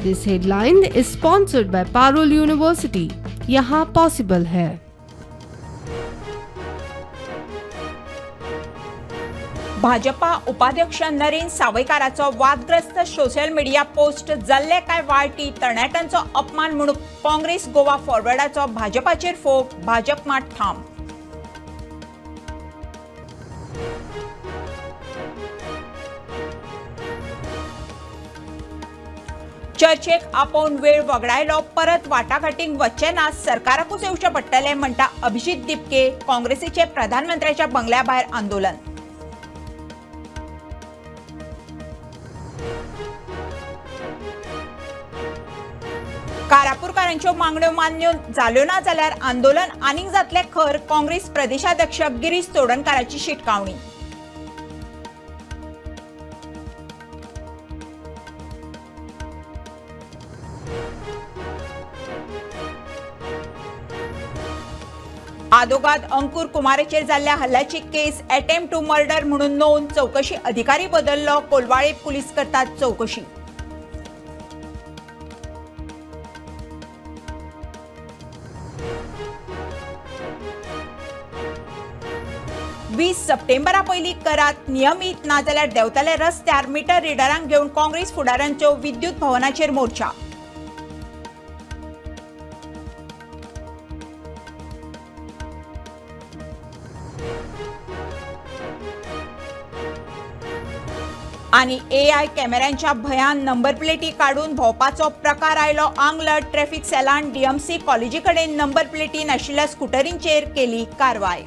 This headline is sponsored by Parul University. यहाँ possible है। भाजपा उपाध्यक्ष नरेंद्र सावयकाराचो वादग्रस्त सोशल मिडिया पोस्ट जाल्ले काय वाळटी तरणाट्यांचो अपमान म्हणून काँग्रेस गोवा फॉरवर्डाचो भाजपाचेर फोग, भाजप मात ठाम। चर्चेक आपोवन वेळ वगडायलो, परत वाटाघाटींक वच्चे ना, सरकाराकूच येवचें पडटलें म्हणटा अभिजीत दिपके। काँग्रेसीचे प्रधानमंत्र्याच्या बंगल्या भायर आंदोलन। कारापूरकारांच्यो मागण्यो मान्य जाल्यो ना जाल्यार आंदोलन आनीक जातलें खर, काँग्रेस प्रदेशाध्यक्ष गिरीश चोडणकाराची शिटकावणी। आदोगाद अंकुर कुमाराचेर जाल्ल्या हल्ल्याची केस अटेम्प्ट टू मर्डर म्हणून नोंद, चौकशी अधिकारी बदललो, कोलवाळे पुलीस करतात चौकशी। 20 सप्टेंबरा पयलीं करात नियमीत, नाजाल्यार देंवतले रस्त्यार, मिटर रिडरांक घेवन काँग्रेस फुडाऱ्यांचो विद्युत भवनाचेर मोर्चा। आनी एआय कॅमेऱ्यांच्या भंयान नंबर प्लेटी काडून भोंवपाचो प्रकार आयलो आंगलट। ट्रॅफिक सेलान डीएमसी कॉलेजी कडेन नंबर प्लेटी नाशिल्ल्या स्कुटरींचेर केली कारवाय।